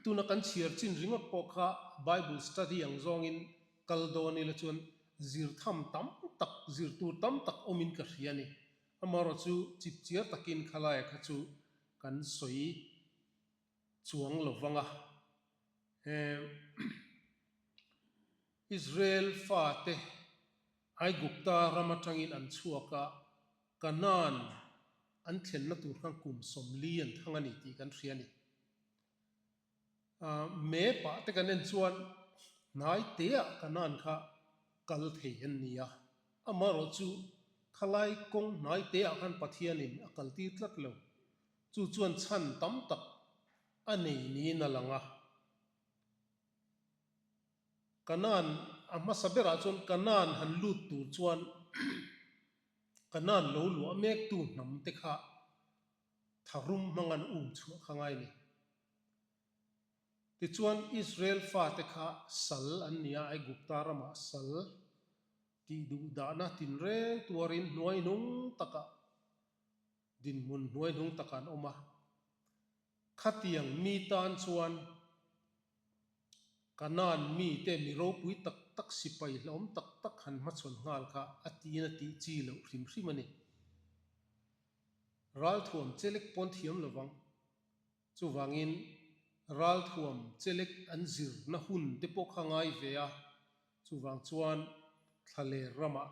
Tuna kan chhiar chin ringawt pawh kha Bible study ang zawngin kal dawn ila chuan zir tham tam tak, zir tur tam tak awmin ka hria a ni. Amaherawh chu chipchiar takin khalaia kha chu kan sawi chuang lo vang a. Israel fate Aigupta ram atangin an chhuak a, Kanaan an thlenna tur khan kum 40 an thang a ni tih kan hria a ni. Map ah te kan en chuan hnai teah Kanaan kha kal thei an ni a, amaherawh chu khalai kawng hnai teah khan Pathianin a kaltir tlat lo. Chu chuan chhan tam tak a nei niin a lang a. Kanaan a hmasa berah chuan Kanaan han lut tur chuan Kanaan lo luah mektu hnam te kha tharum hmang an um chhuah kha ngai ni. Tichuan Israel fate kha sal an ni a, Aigupta ramah sal tih duh dahna tinreng tuarin hnuaihnung takah dinhmun hnuaihnung takah an awm a. Khatiang mi tan chuan Kanaan mite mi ropui tak tak sipai hlauhawm tak tak han hmachhawn nghal kha a tiin a tih chi loh hrim hrim a ni. Ralthuam chelek pawn thiam lovang. Chuvangin ralthuam chelek an zirna hun te pawh kha ngai ve a, chuvang chuan thlaler ramah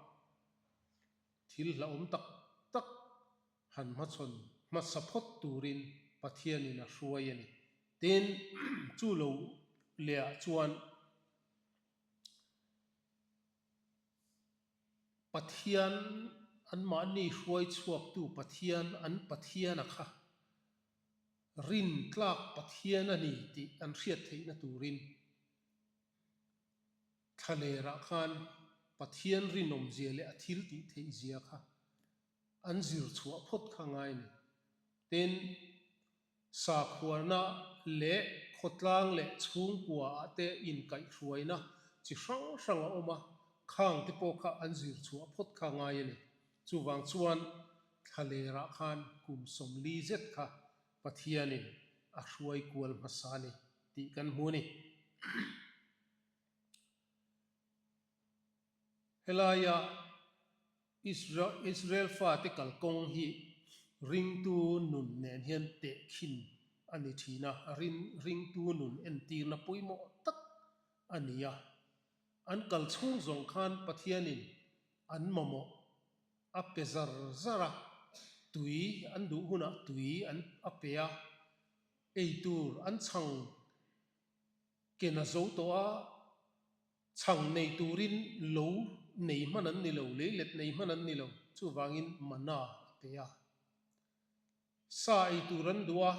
thil hlauhawm tak tak han hmachhawn hmasa phawt turin Pathianin a hruai a ni. Tin, chu lo lehah chuan Pathian anmahni hruai chhuaktu Pathian an Pathiana kha rintlak Pathian a ni tih an hriat theihna turin thlalerah khan Pathian rinawmzia leh a thil tih theihzia kha an zir chhuah phawt kha ngai a ni. Tin, sakhuana leh khawtlang leh chhungkua ah te inkaihhruaina chi hrang hrang a awm a, khang te pawh kha an zir chhuah phawt kha ngai a ni. Chuvang chuan thlalerah khan kum 40 zet kha Pathianin a hruai kual hmasa a ni tih kan hmu a ni. Helaia Israel fate kalkawng hi ringtu nun nen hian tehkhin a ni thin a, ringtu nun entirna pawimawh tak a ni a. An kal chhung zawng khan Pathianin an mamawh a pe zar zar a, tui an duh hunah tui an a pe a, eitur an chhang ken a zo tawh a, Chhang nei turin lo nei hman an ni lo, leilet nei hman an ni lo, chuvangin mana a pe a. Sa ei tur an duh a,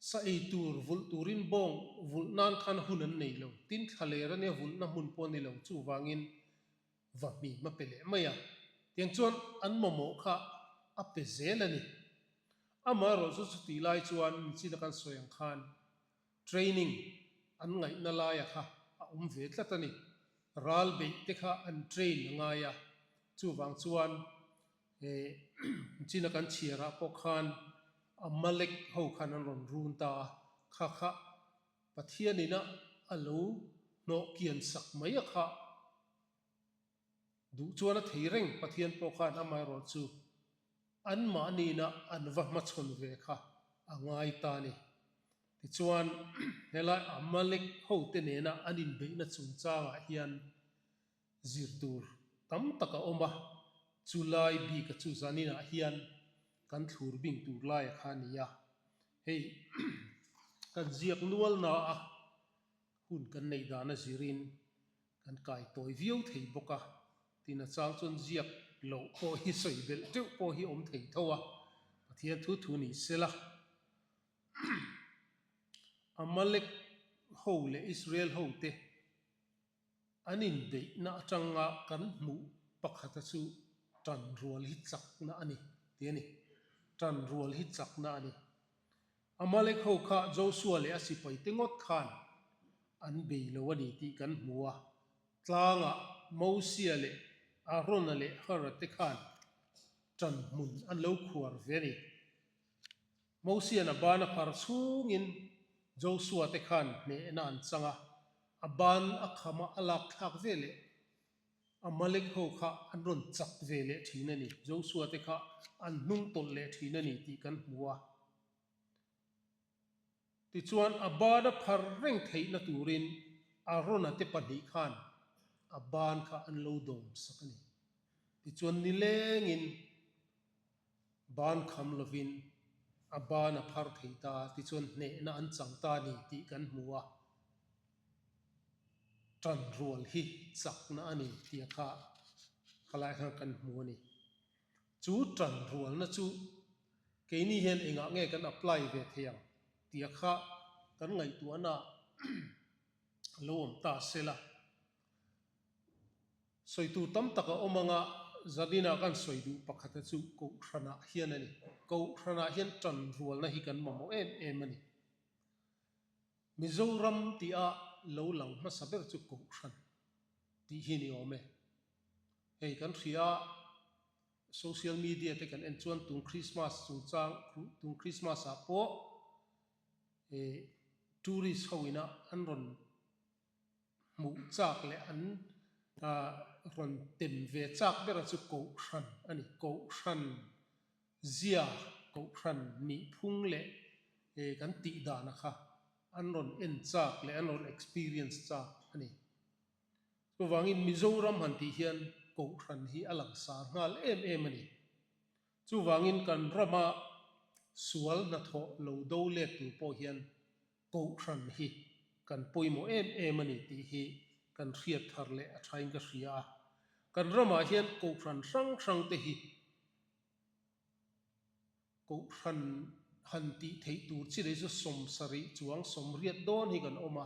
sa ei tur vulh turin bawng vulh nan khan hun an nei lo, tin thlaler ania vulhna hmun pawh a ni lo, chuvangin va hmim a pe leh mai a. Tiang chuan an mamawh kha a pe zel a ni. Amaherawhchu chutih lai chuan michina kan sawi ang khan Training an ngaihna laia kha a awm ve tlat a ni. Ral beih te kha an train a ngai a, chuvang chuan China kan chhiarah pawh khan Amalek ho khan an rawn run ta a, kha kha Pathianina a lo hnawh kian sak mai a kha duh chuan a thei reng Pathian pawh khan amaherawhchu Anmahnina an va hmachhawn ve kha a ngai ta a ni. Tichuan, helai Amalek hote nena an inbeihna chungchangah hian zir tur tam tak a awm a, chu lai bika chu zaninah hian kan thlur bing tur laia kha a ni a. Hei kan ziak nualna a hun kan neih dan a zirin Kan kai tawi viau thei bawk a, tin a chang chuan ziak loh pawh hi sawi belh teuh pawh hi awm thei tho a, Pathian thu thu ni sela. Amalek ho leh Israel ho te an inbeihna atanga kan hmuh pakhata chu tanrual hi chakna a ni tih a ni. Tanrual hi chakna a ni. Amalek ho kha Josua leh a sipaite ngawt khan an bei lo a ni tih kan hmu a, tlangah Mosia leh Arona leh Hara te khan ṭan hmun an lo khuar ve a ni. Mosia'n a ban a phar chhungin Josua te khan hnehna an chang a, a ban a kham a, a lak thlak ve leh Amalek ho kha an rawn chak ve leh ṭhin a ni, Josua te kha an hnung tawlh leh ṭhin a ni tih kan hmu a. Tichuan, a ban a phar reng theihna turin Arona te pahnih khan a ban kha an lo dawm sak a ni. Tichuan, nilengin ban kham lovin a ban a phar thei ta, tichuan hnehna an chang ta a ni tih kan hmu a. Tan rual hi chakna a ni tih kha khalai khan kan hmu a ni. Chu tan rualna chu keini hian engah nge kan apply ve thei ang tih kha kan ngaihtuahna a lo awm ta sela. Sawi tur tam tak a awm anga Zanina kan sawi duh pakhata chu Kohhranah hian a ni. Kohhranah hian tan rualna hi kan mamawh em em a ni. Mizoram tih-a lo lang hmasa ber chu Kohhran tih hi ni awm e. Hei kan hria a, social media te kan en chuan tun Christmas chungchang, tun Christmas ah pawh. Tourist ho ina an rawn hmuh chak leh an rawn tem ve chak ber a chu Kohhran a ni. Kohhran zia, Kohhran nihphung leh kan tih dana kha an rawn en chak leh an rawn experience chak a ni. Chuvangin Mizoram han tih hian Kohhran hi a langsar nghal em em a ni. Chuvangin kan rama sual hnathawh lo do let tur pawh hian Kohhran hi kan pawimawh em em a ni tih hi kan hriat thar leh a thain ka hria a. Kan ramah hian Kohhran hrang hrang te hi Kohhran han tih theih tur chi leh chu 70 chuang 80 dawn hi kan awm a.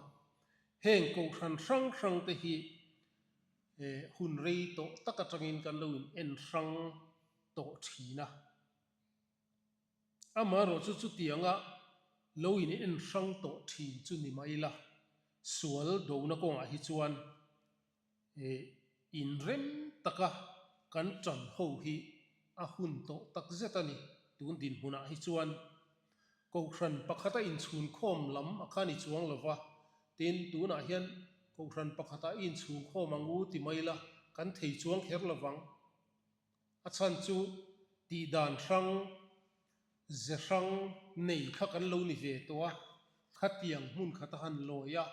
Heng Kohhran hrang hrang te hi hun rei tawh tak atangin kan lo in en hrang tawh thin a. Amaherawh chu chutianga lo in en hrang tawh thin chu ni mai la, sual dona kawngah hi chuan inrem taka kan tan ho hi a hun tawh tak zet a ni. Tun dinhmunah hi chuan Kohhran pakhata inchhunkhawm lam a kha ni chuang lova, tin tunah hian Kohhran pakhata i inchhungkhawm ang u ti mai la, kan thei chuang kher lovang. A chhan chu tihdan hrang, ze hrang nei kha kan lo ni ve tawh a, khatiang hmun khata han lawi a,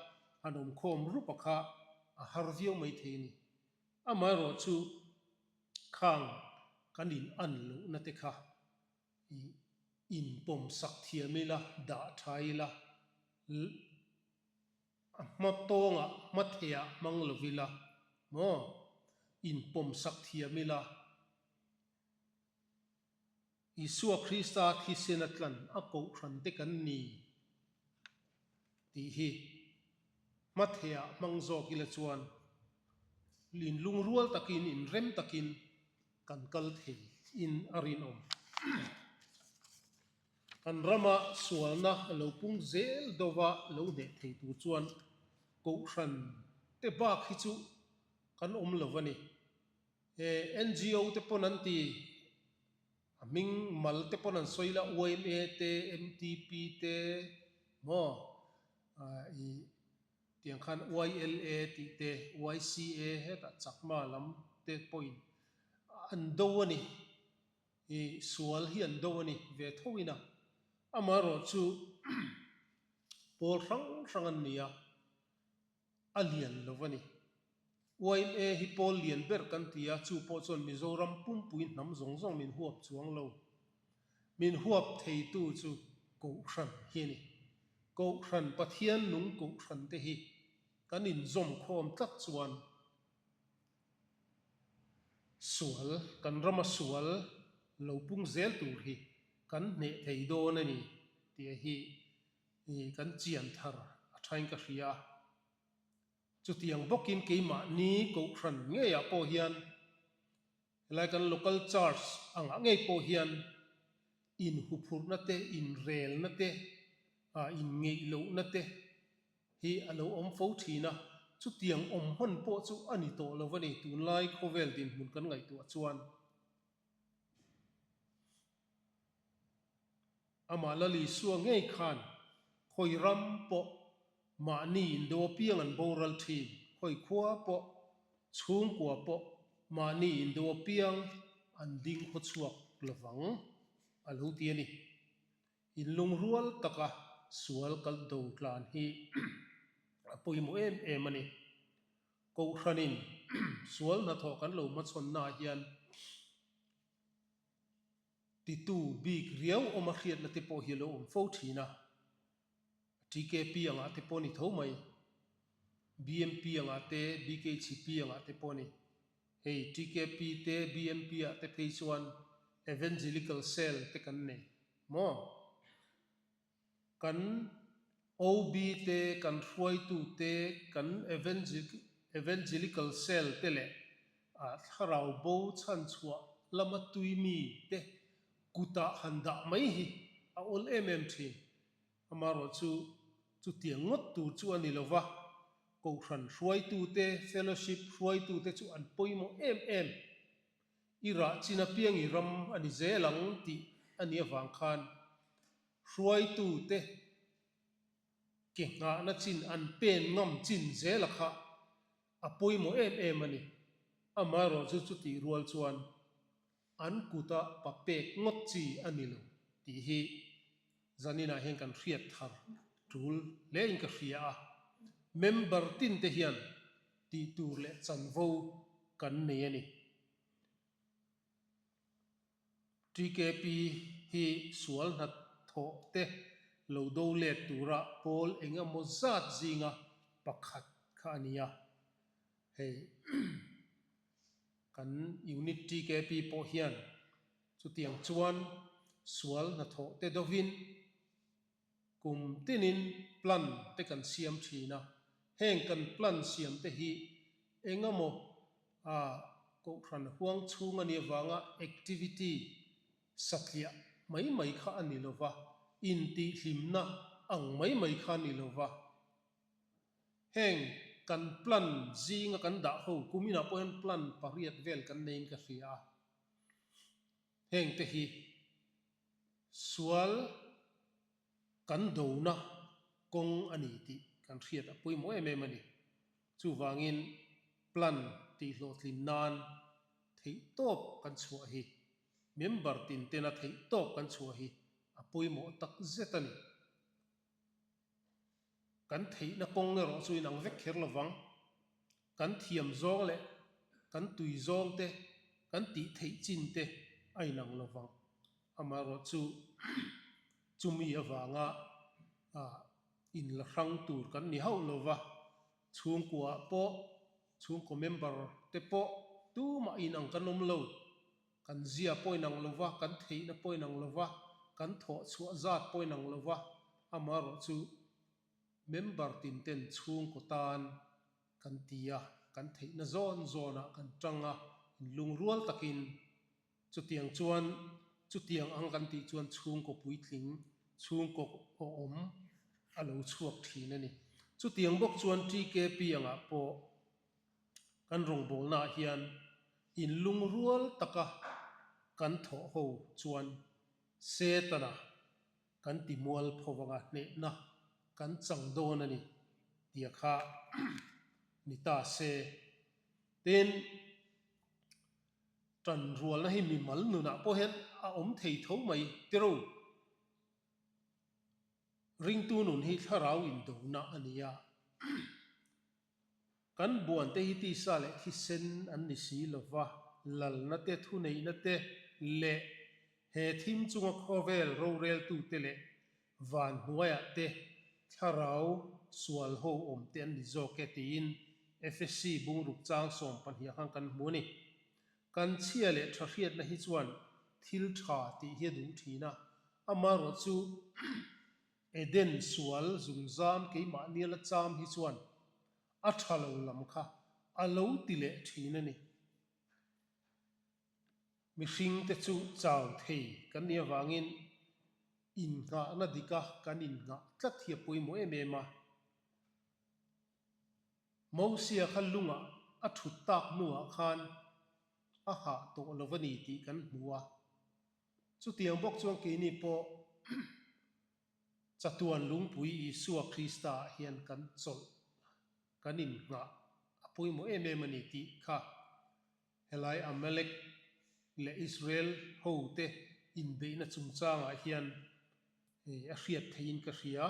han awmkhawm rup a kha a har viau mai thei a ni. Amaherawh chu khang kan in an lohna te kha i inpawm sak thiam ila, dah tha ila, A hma tawngah hma theiah hmang lo ila maw? Inpawm sak thiam ila. Isua Krista thisen a tlan a kohhran te kan ni tih hi hma theiah hmang zawk ila chuan inlungrual takin inrem takin kan kal thei in a rinawm. Kan rama sualna a lo pung zel deuha lo hneh thei tur chuan Kohhran te bak hi chu kan awm lo a ni. He NGO te pawn an ti, a hming mal te pawn an sawi la, yma te, MTP te maw i tiang khan YLA tih te, YCA hetah Chakma lam te pawhin an do a ni. I sual hi an do a ni ve tho in a, amaherawh chu pawl hrang hrang an ni a, a lian lo a ni. Yma hi pawl lian ber kan ti a, chu pawh chuan Mizoram pumpui hnam zawng zawng min huap chuang lo. Min huap theitu chu Kohhran hi a ni. Kohhran, Pathian nung Kohhran te hi kan inzawm khawm tlat chuan Sual, kan rama sual lo pung zel tur hi kan hneh thei dawn a ni tih hi kan chian thar a thain ka hria a. Chutiang bawkin keimahni Kohhran ngeiah pawh hian helai kan local church angah ngei pawh hian inhuphurhna te, inrelna te, inngeih lohna te, hi a lo awm fo thin a, chutiang awm hman pawh chu a ni tawh lo a ni tunlai khawvel dinhmun kan ngaihtuah chuan. Amah Lal Isua ngei khan khawi ram pawh mahni indo apiang an boral thin, khawi khua pawh, chhungkua pawh mahni indo apiang an ding khawchhuak lovang a lo ti a ni. Inlungrual taka sual kal do tlan hi a pawimawh em em a ni. Kohhranin sual hnathawh kan lo hmachhawnnaah hian titu bik riau awma hriatna te pawh hi a lo awm fo thin a. TKP angah te pawh a ni tho mai. BMP angah te, BKHP angah te pawh a ni. Hei TKP te, BMP ah te phei chuan Evangelical Cell te kan nei maw? Kan OB te, kan hruaitu te, kan Evangelical Cell te leh thlarau bo chhanchhuah lama tui mi te kutah han dah mai hi a awl em em thin. Amaherawh chu chutiang ngawt tur chu a ni lo va, Kohhran hruaitute, fellowship hruaitute chu an pawimawh em em. I rah chin apiang i ram a ni zel ang tih a nih avang khan hruaitute. Ke nghahna chin an pen ngam chin zela kha a pawimawh em em a ni. Amaherawhchu chutih rual chuan an kuta pa pek ngawt chi a ni lo tih hi zaninah hian kan hriat thar tul hlein ka hria a. Member tin te hian tih tur leh chanvo kan nei a ni. TKP hi sual hnathawh te lo do let tura pawl eng emaw zat zinga pakhat kha a ni a. Hei kan unit TKP pawh hian chutiang chuan sual hnathawh te dovin Kum tinin plan te kan siam thin a, heng kan plan siam te hi engemaw a Kohhran huang chhung a nih avanga activity satliah mai mai kha a ni lova, intihhlimna ang mai mai kha a ni lova. Heng kan plan zinga kan dah ho kum inah pawh hian plan pariat vel kan neiin ka hria a, heng te hi Sual kan dona kawng a ni tih kan hriat a pawimawh em em a ni. Chuvangin plan tihhlawhtlin nan theihtawp kan chhuah hi, member tin tena theihtawp kan chhuah hi a pawimawh tak zet a ni. Kan theihna kawng erawh chu inang vek kher lovang. Kan thiam zawng leh kan tui zawng te, kan tih theih chin te a inang lovang. Amaherawh chu chumi avanga inla hrang tur kan ni hauh lova, chhungkuaah pawh, chhungkaw member te pawh tumah inang kan awm lo. Kan zia pawh inang lova, kan theihna pawh inang lova, kan thawh chhuah zat pawh inang lova, amaherawh chu member tin ten chhungkaw tan kan ti a, kan theihna zawn zawnah kan tang a, inlungrual takin chutiang chuan chutiang ang kan tih chuan chhungkaw puitling, chhungkaw awm a lo chhuak thin a ni. Chutiang bawk chuan TKP angah pawh Kan rawngbawlnaah hian inlungrual taka kan thawh ho chuan Setana kan ti mual pho anga hnehna kan chang dawn a ni tia kha ni ta se. Tin, tanrualna hi mimal nunah pawh hian a awm thei tho mai tiro. Ringtu nun hi thlarau indona a ni a. Kan buante hi tisa leh thisen an ni si lo va, lalna te, thuneihna te leh he thim chunga khawvel roreltute leh van hnuaiah te thlarau sual ho awm te an ni zawk e tiin Efesi bungruk chang 12 khan kan hmu a ni. Kan chhia leh tha hriatna hi chuan thil tha tih hi a duh thin a, amaherawhchu Eden sual zungzam keimahni la cham hi chuan a tha lo lam kha a lo ti leh thin a ni. Mihring te chu chau thei kan nih avangin innghahna dika kan innghah tlat hi a pawimawh em em a. Mosia kha lungah a thut tak hnuah khan a hah tawh lo a ni tih kan hmu a. Chutiang bawk chuan keini pawh chatuan lungpui Isua Krista ah hian kan chawlh, kan innghah a pawimawh em em a ni tih kha helai Amalek leh Israel ho te inbeihna chungchangah hian a hriat theihin ka hria.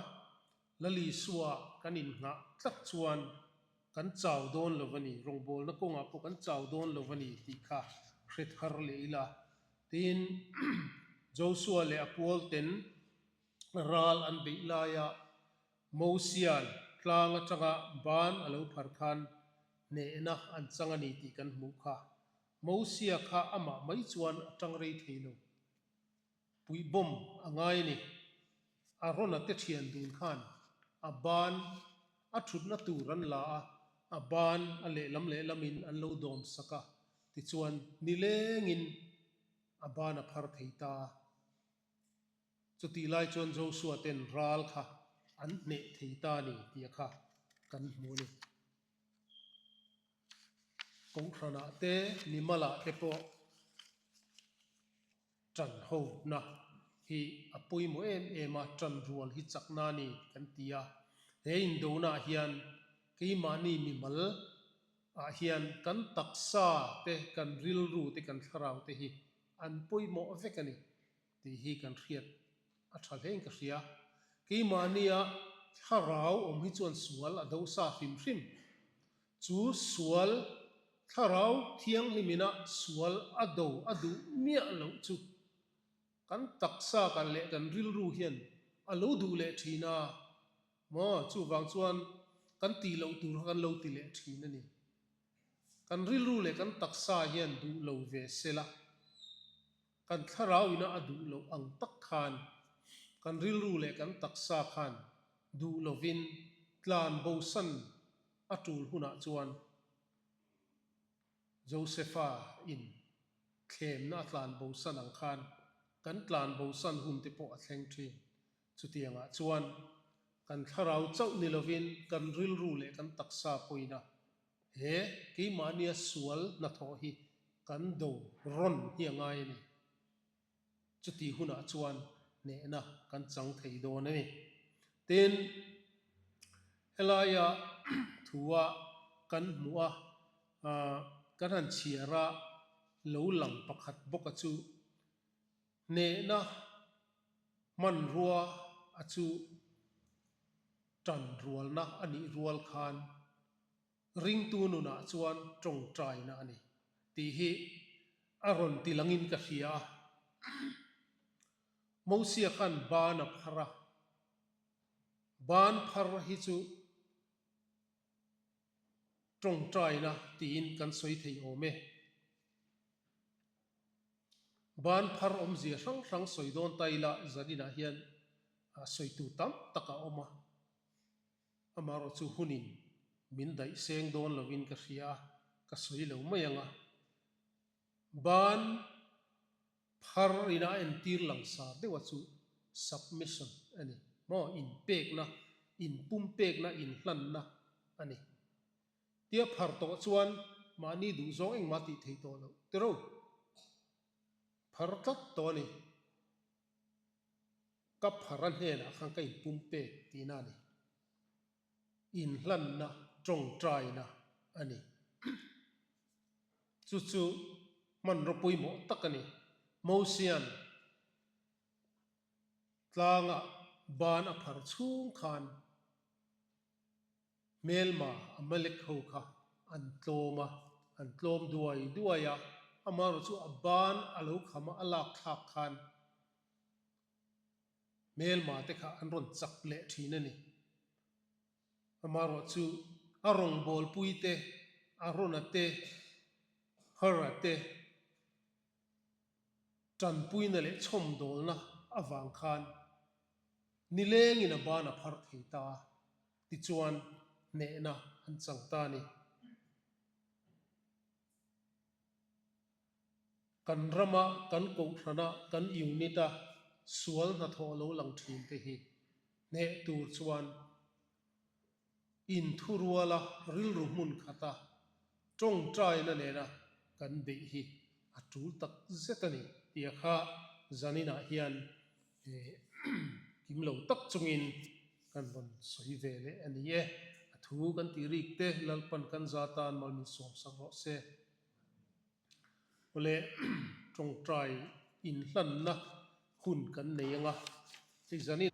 Lal Isua kan innghah tlat chuan kan chau dawn lo a ni, rawngbawlna kawngah pawh kan chau dawn lo a ni tih kha hre thar leh ila. Tin, Joshua leh a pualten ral an beih laia Mosia'n tlang atanga ban a lo phar khan hnehna an chang a ni tih kan hmuh kha. Mosia kha amah mai chuan a tang rei thei lo. Puihbawm a ngai a ni. Arona te thian dun khan a ban a thutna tur an la a, a ban a lehlam lehlamin an lo dawm sak a, tichuan nilengin a ban a phar thei ta a. Chutih lai chuan Joshua ten ral kha an hneh thei ta a ni tih a kha kan hmu a ni. Kohhranah te, mimalah te pawh Ṭan hona hi a pawimawh em em a, ṭan rual hi chakna a ni kan ti a. He indonaah hian keimahni mimal ah hian kan taksa te, kan rilru te, kan thlarau te hi an pawimawh vek a ni tih hi kan hriat a tha hlein ka hria. Keimahnia thlarau awm hi chuan sual a do sa hrim hrim. Chu sual thlarau thianghlimina sual a do a duh miah loh chu Kan taksa kan leh kan rilru hian a lo duh leh thin a maw? Chuvang chuan kan tih loh tur kha kan lo ti leh thin a ni. Kan rilru leh kan taksa hian duh lo ve sela, kan thlarau ina a duh loh ang tak khan kan rilru leh kan taksa khan duh lovin tlan bosan a tul hunah chuan Josepha in thlemna a tlan bosan ang khan kan tlan bosan hun te pawh a thleng thin. Chutiangah chuan kan thlarau chauh ni lovin kan rilru leh kan taksa pawina he keimahnia sual hnathawh hi kan do rawn hi a ngai a ni. Chuti hunah chuan hnehna kan chang thei dawn a ni. Tin, helaia thua kan hmuh a, kan han chhiar a, lo lang pakhat bawka chu hnehna hmanrua a chu tan rualna a nih rual khan Ringtu nunah chuan tawngtaina a ni tih hi a rawn ti langin ka hria a. Mosia khan ban a phar a, ban phar hi chu tawngtaina tiin kan sawi thei awm e. Ban phar awmzia hrang hrang sawi dawn ta ila zaninah hian sawitu tam tak a awm a. Amaherawh chu hunin min daih seng dawn lovin ka hria a, ka sawi lo mai ang a. Ban phar ina a entir langsar deuha chu submission a ni maw, inpekna, inpumpekna, inhlanna a ni. Tia phar tawh chuan mahni duhzawng engmah tih thei tawh loh tiro phar tlat tawh a ni. Ka phara hnenah khan ka inpum pek tihna a ni. Inhlanna, tawngtaina a ni. Chu chu hmanraw pawimawh tak a ni. Mosian tlangah ban a phar chhung khan Hmelma Amalek ho kha an tlawm a, an tlawm duai duai a, amaherawh chu a ban a lo kham a, a lak thlak khan Hmelma te kha an rawn chak leh thin a ni. Amaherawh chu a rawngbawlpui te, Arona te, Hara te tanpuina leh chhawmdawlna avang khan nilengin a ban a phar thei ta a, tichuan hnehna an chang ta a ni. Kan rama, kan kohhrana, kan unit-a sual hnathawh lo lang thin te hi hneh tur chuan inthuruala rilru hmun khata tawngtaina nena kan beih hi a tul tak zet a ni tia kha zaninah hian kim lo tak chungin kan rawn sawi ve leh a ni e. A thu kan tih rik te Lalpan kan za tan mal min sawmsak rawh se. Awle tawngtai inhlanna hun kan nei ang a, hei zanin.